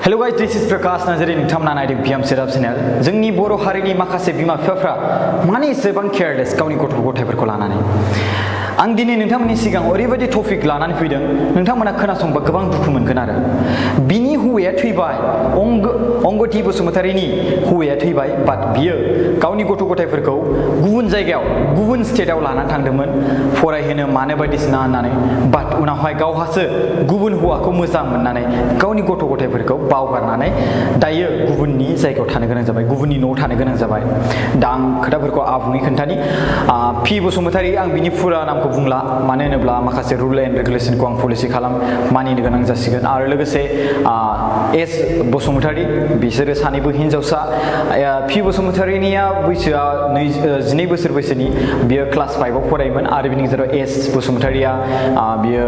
Hello guys, दिस इज प्रकाश नार्जारी। नोंथांमोना नायदों BM setup channel. जोंनि बर' हारिनि माखासे बिमा बिफाफ्रा माने एसेबां केयारलेस गावनि गथ' गथायफोरखौ लानानै। आं दिनै नोंथांमोननि सिगाङाव ओरैबायदि टपिक लानानै फैदों, नोंथांमोना खोनासंबा गोबां दुखु मोनगोन आरो। बिनि हौवाया थैबाय, अंगथि बसुमतारीनि हौवाया थैबाय, बाट बियो गावनि गथ' गथायफोरखौ गुबुन जायगायाव गुबुन स्टेटआव लानानै थांदोंमोन फरायहोनो मानो बायदिसिना होननानै, बाट उनावहाय गावहासो गुबुन हौवाखौ मोजां मोननानै गावनि गथ' गथायफोरखौ बावगारनानै दायो गुबुननि जायगायाव थानो गोनां जाबाय, गुबुननि न'आव थानो गोनां जाबाय। दा आं खोथाफोरखौ आबुङै खोन्थानि। पि बसुमतारी, आं बिनि फुरा नामखौ बुंला, मानो होनोब्ला माखासे रुल एन्ड रेगुलेसनखौ आं पलिसि मानिनो गोनां जासिगोन। आरो लोगोसे एस बसुमतारी, बिसोरो सानैबो हिनजावसा। पि बसुमतारीनिया बैसोआ 12 बोसोर बैसोनि, बियो क्लास 5आव फरायोमोन। आरो बिनि गेजेराव एस बसुमतारीया बियो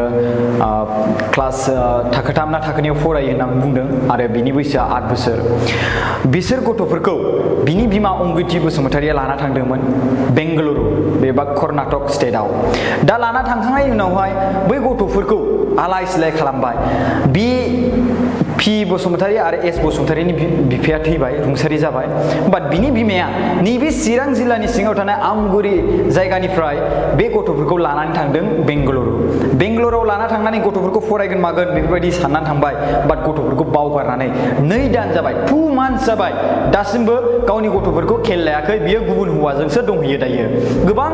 क्लास थाखो 3 ना थाखो 2 फरायो होननानै बुंदों, आरो बिनि बैसोआ 8 बोसोर। बिसोर गथ'फोरखौ बिनि बिमा अंगथि बसुमतारीया लाना थांदोंमोन बेंगलुरु, बेबा कर्नाटक स्टेटआव। दा लाना थांखांनायनि उनावहाय बै गथ'फोरखौ आलाय सिलाय खालामबाय। बि पि बसुमतारी आरो एस बसुमतारीनि बिफाया थैबाय, रुंसारि जाबाय। बाट बिनि बिमाया नैबे चिरां जिल्लानि सिङाव थानाय आमगुरि जायगानिफ्राय बे गथ'फोरखौ लानानै थांदों बेंगलुरु। बेंगलुरुआव लाना थांनानै गथ'फोरखौ फरायगोन मागोन बेफोरबायदि साननानै थांबाय, बाट गथ'फोरखौ बावगारनानै 2 दान जाबाय, 2 मान्थस जाबाय, दासिमबो गावनि गथ'फोरखौ खेल लायाखै। बियो गुबुन हौवाजोंसो दंहैयो दायो। गोबां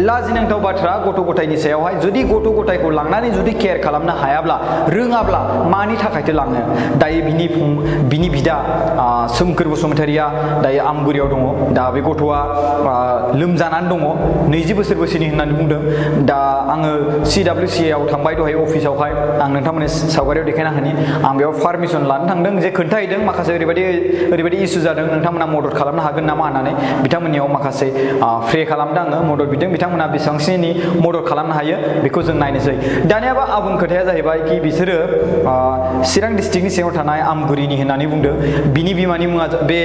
लाजिनांथाव बाथ्रा गथ' गथायनि सायावहाय। जुदि गथ' गथायखौ लांनानै जुदि केयार खालामनो हायाब्ला, रोङाब्ला मानि थाखायथो लाङो? दायो बिनि बिदा सोमखोर बसुमतारीया दायो आमगुरियाव दङ। दा बे गथ'आ लोमजानानै दङ, 20 बोसोर बैसोनि होननानै बुंदों। दा आङो CWCA आव थांबाय दहाय अफिसावहाय, आं नोंथांमोननि सावगारियाव देखायना होनि। आं बेयाव पारमिसन लानो थांदों, जे खोन्थाहैदों माखासे ओरैबायदि इसु जादों, नोंथांमोना मदद खालामनो हागोन नामा होननानै। बिथांमोननियाव माखासे प्रे खालामदों आङो, मदद बिदों। बिथांमोना बेसेबांसिनि मदद खालामनो हायो बेखौ जों नायनोसै। दानियाबा आबुं खोथाया जाहैबाय कि बिसोरो चिरां डिस्ट्रिक्टनि सिङाव थानाय आमगुरिनि होननानै बुंदों। बिनि बिमानि मुङा, बे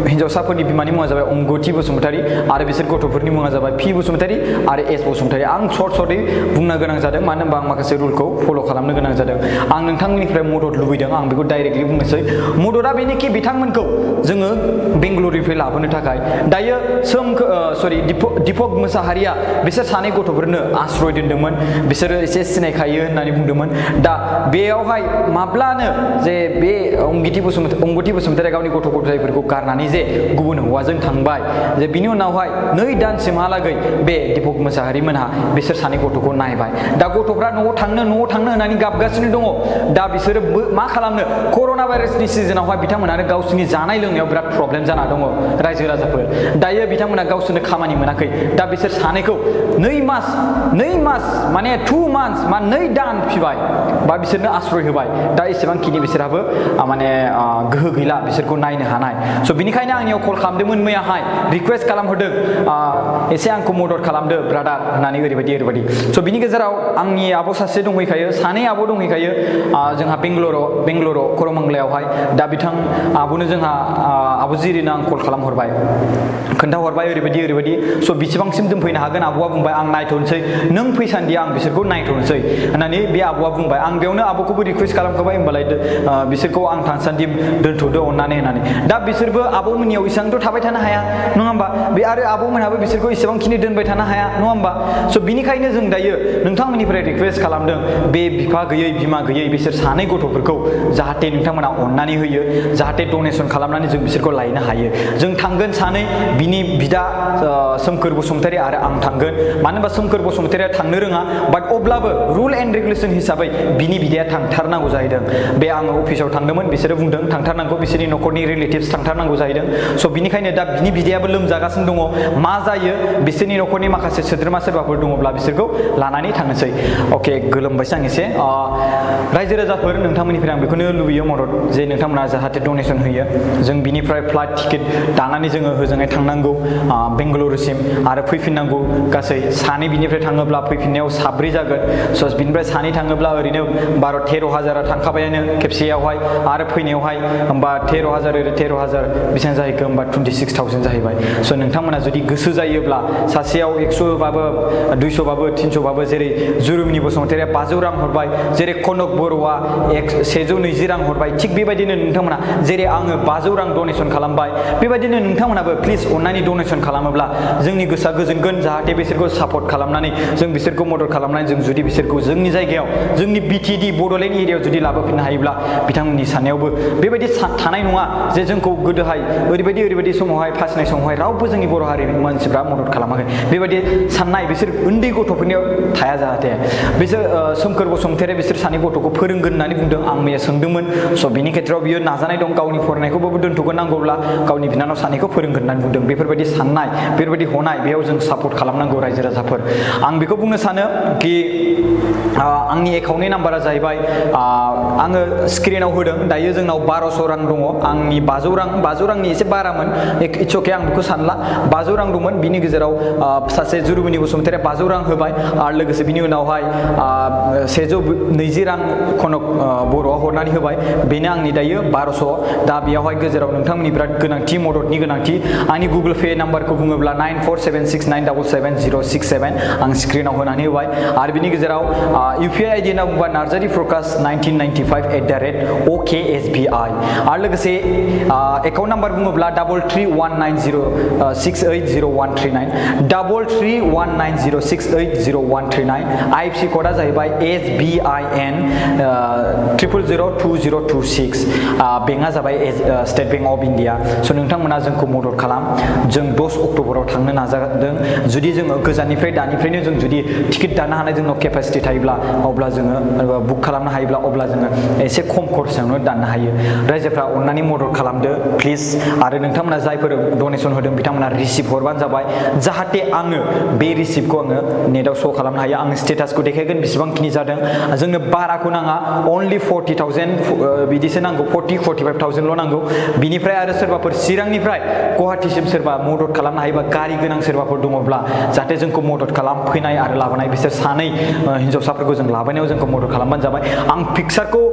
हिनजावसाफोरनि बिमानि मुङा जाबाय अंगथि बसुमतारी, आरो बिसोर गथ'फोरनि मुङा जाबाय पि बसुमतारी आरो एस बसुमतारी। आं सर्टै बुंनो गोनां जादों, मानो होनबा आं माखासे रुलखौ फल' खालामनो गोनां जादों। आं नोंथांमोननिफ्राय मदद लुबैदों, आं बेखौ डाइरेक्टलि बुंनोसै। मददा बेनोखि बिथांमोनखौ जोङो बेंगलुरुनिफ्राय लाबोनो थाखाय दायो दिपक मोसाहारिया बिसोर सानै गथ'फोरनो आश्रय दोनदोंमोन। बिसोरो एसे सिनायखायो होननानै बुंदोंमोन। दा बेयावहाय माब्लानो जे बे अंगथि बसुमतारीया गावनि गथ' गथायफोरखौ गारनानै जे गुबुन हौवाजों थांबाय, जे बिनि उनावहाय 2 दानसिमहालागै बे दिपक मोसाहारि मोनहा बिसोर सानै गथ'खौ नायबाय। दा गथ'फ्रा न'आव थांनो होननानै गाबगासिनो दङ। दा बिसोरो मा खालामनो? कर'ना भाइरासनि सिजोनावहाय बिथांमोनानो गावसोरनि जानाय लोंनायाव बिराद प्रब्लेम जाना दङ रायजो राजाफोर। दायो बिथांमोना गावसोरनो खामानि मोनाखै। दा बिसोर सानैखौ 2 मास माने 2 मान्थस, 2 दान फिबाय, बा बिसोरनो आश्रय होबाय। दा एसेबांखिनि बिसोरहाबो माने गोहो गैला बिसोरखौ नायनो हानाय। स' बिनिखायनो आंनियाव कल खालामदोंमोन मैयाहाय, रिकुवेस्ट खालामहरदों, एसे आंखौ मदद खालामदो ब्रादार होननानै, ओरैबायदि। स' बिनि गेजेराव आंनि आब' सासे दंहैखायो, 2 आब' दंहैखायो जोंहा बेंगलुरुआव कर'मंगलायावहाय। दा बिथां आब'नो जोंहा आब' जिरिनो आं कल खालामहरबाय, खोन्थाहरबाय ओरैबायदि। स' बेसेबांसिम दोनफैनो हागोन? आब'आ बुंबाय आं नायथ'नोसै, नों फैसान्दि आं बिसोरखौ नायथ'नोसै होननानै बे आब'आ बुंबाय। आं बेयावनो आब'खौबो रिकुवेस्ट खालामखाबाय, होमबालाय बिसोरखौ आं थांसान्दि दोनथ'दो अननानै होननानै। दा बिसोरबो आब'मोननियाव इसेबांथ' थाबाय थानो हाया, नङा होमबा? बे आरो आब'मोनहाबो बिसोरखौ इसेबांखिनि दोनबाय थानो हाया, नङा होमबा? स' बिनिखायनो जों दायो नोंथांमोननिफ्राय रिकुवेस्ट खालामदों, बे बिफा गैयै बिमा गैयै बिसोर सानै गथ'फोरखौ जाहाथे नोंथांमोना अननानै होयो, जाहाथे डनेसन खालामनानै जों बिसोरखौ लायनो हायो। जों थांगोन सानै, बिनि बिदा सोमखोर बसुमतारी आरो आं थांगोन। मानो होनबा सोमखोर बसुमतारीया थांनो रोङा, बाट अब्लाबो रुल एन्ड रेगुलेसन हिसाबै बिनि बिदाया थांथारनांगौ जाहैदों। बे आङो अफिसाव थांदोंमोन, बिसोरो बुंदों थांथारनांगौ, बिसोरनि न'खरनि रिलेटिभ्स थांथारनांगौ जाहैदों। स' बिनिखायनो दा बिनि बिदायाबो लोमजागासिनो दङ। मा जायो? बिसोरनि न'खरनि माखासे सोद्रोमा सोरबाफोर दङब्ला बिसोरखौ लानानै थांनोसै। अके, गोलोमबायसो आं एसे। रायजो राजाफोर, नोंथांमोननिफ्राय आं बेखौनो लुबैयो मदद, जे नोंथांमोना जाहाथे डनेसन होयो। जों बिनिफ्राय फ्लाइट टिकेट दानानै जोङो होजोंहाय थांनांगौ बेंगलुरुसिम, आरो फैफिननांगौ। गासै 2 बिनिफ्राय थाङोब्ला फैफिननायाव 7 जागोन। स' बिनिफ्राय 2 थाङोब्ला ओरैनो 13,000 थांखाबायानो खेबसेयावहाय आरो फैनायावहाय होमबा 13,000 बेसेबां जाहैखो होमबा 26,000 जाहैबाय स' नोंथांमोना जुदि गोसो जायोब्ला सासेयाव 100 बाबो 200 बाबो 300 बाबो जेरै जुरुमिनि बसुमतारिया 500 रां हरबाय जेरै कनक बर'आ 120 रां हरबाय थिग बेबायदिनो नोंथांमोना जेरै आङो 500 रां डनेसन खालामबाय बेबायदिनो नोंथांमोनाबो प्लिज अननानै डनेसन खालामोब्ला जोंनि गोसोआ गोजोनगोन जाहाथे बिसोरखौ सापर्ट खालामनानै जों बिसोरखौ मदद खालामनानै जों जुदि बिसोरखौ जोंनि जायगायाव जोंनि बिटिडि बड'लेण्ड एरियायाव जुदि लाबोफिननो हायोब्ला बिथांमोननि साननायावबो बेबायदि थानाय नङा जे जोंखौ गोदोहाय ओरैबायदि समावहाय फासिनाय समावहाय रावबो जोंनि बर' हारिनि मानसिफ्रा मदद खालामाखै बेबायदि साननाय बिसोर उन्दै गथ'फोरनियाव थाया जाहाथे बिसोर सोमखोर बसुमतारिया बिसोर सानै गथ'खौ फोरोंगोन होननानै बुंदों आं मैया सोंदोंमोन स' बिनि खेथ्रआव बियो नाजानाय दं गावनि फरायनायखौबाबो दोनथ'गोन नांगौब्ला गावनि बिनानाव सानैखौ फोरोंगोन होननानै बुंदों बेफोरबायदि साननाय बेफोरबायदि हनाय बेयाव जों सापर्ट खालामनांगौ रायजो राजाफोर आं बेखौ बुंनो सानो कि आंनि एकाउन्टनि नाम्बारा जाहैबाय आङो स्क्रिनाव होदों दायो जोंनाव 1200 रां दङ आंनि 500 रांनि एसे बारामोन इट्स अके आं बेखौ सानला 500 रां दंमोन बिनि गेजेराव सासे जुरुमिनि बसुमतारिया 500 रां होबाय आरो लोगोसे बिनि उनावहाय 120 रां कनक बर'आ हरनानै होबाय बेनो आंनि दायो 1200 दा बेयावहाय गेजेराव नोंथांमोननि बिराद गोनांथि मददनि गोनांथि आंनि गुगोल पे नाम्बारखौ बुङोब्ला 9476977067 आं स्क्रिनाव होनानै होबाय आरो बिनि गेजेराव UPI आइडि होनना बुङोबा नार्जारि प्रकाश 1995@OKSBI आरो लोगोसे एकाउन्ट नाम्बार बुङोब्ला 331906803139 331906803139 IFC क'डा जाहैबाय SBIN 0002026 बेंकआ जाबाय स्टेट बेंक अफ इण्डिया स' नोंथांमोना जोंखौ मदद खालाम जों 10 अक्ट'बराव थांनो नाजादों जुदि जोङो गोजाननिफ्राय दानिफ्रायनो जों जुदि टिकेट दानो हानाय जोंनाव केपासिटि थायोब्ला अब्ला जोङो बुक खालामनो हायोब्ला अब्ला जोङो एसे खम खरसायावनो दाननो हायो रायजोफ्रा अननानै मदद खालामदो प्लिज आरो नोंथांमोना जायफोर डनेसन होदों बिथांमोना रिसिप्ट हरबानो जाबाय जाहाथे आङो बे रिसिप्टखौ आङो नेटआव श' खालामनो हायो आं स्टेटासखौ देखायगोन बेसेबांखिनि जादों जोंनो बाराखौ नाङा अनलि 40,000 बिदिसो नांगौ 45,000ल' नांगौ बिनिफ्राय आरो सोरबाफोर चिरांनिफ्राय गुवाहाटीसिम सोरबा मदद खालामनो हायोबा गारि गोनां सोरबाफोर दङब्ला जाहाथे जोंखौ मदद खालाम फैनाय आरो लाबोनाय बिसोर सानै हिन्जावसाफोरखौ जों लाबोनायाव जोंखौ मदद खालामबानो जाबाय आं पिक्सारखौ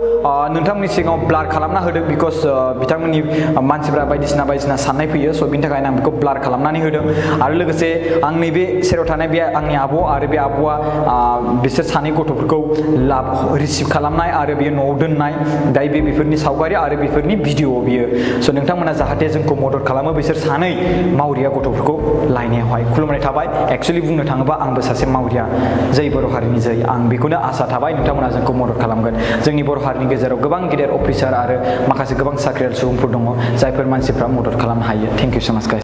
नोंथांमोननि सिगाङाव ब्लार खालामना होदों बिकज बिथांमोननि मानसिफ्रा बायदिसिना साननाय फैयो स' बिनि थाखायनो आं बेखौ ब्लार खालामनानै होदों आरो लोगोसे आं नैबे सेराव थानाय बे आंनि आब' आरो बे आब'आ बिसोर सानै गथ'फोरखौ रिसिभ खालामनाय आरो बेयो न'आव दोननाय दायो बेफोरनि सावगारि आरो बेफोरनि भिडिअ बियो स' नोंथांमोना जाहाथे जोंखौ मदद खालामो बिसोर सानै मावरिया गथ'फोरखौ लायनायावहाय खुलुमनाय थाबाय एक्सुवेलि बुंनो थाङोबा आंबो सासे मावरिया जै बर' हारिनि जै आं बेखौनो आसा थाबाय नोंथांमोना जोंखौ मदद खालामगोन जोंनि बर' हारिनि गेजेराव गोबां गेदेर अफिसार आरो माखासे गोबां साख्रियाल सुबुंफोर दङ जायफोर मानसिफ्रा मदद खालामनो हायो थेंक इउ सो माच गाइस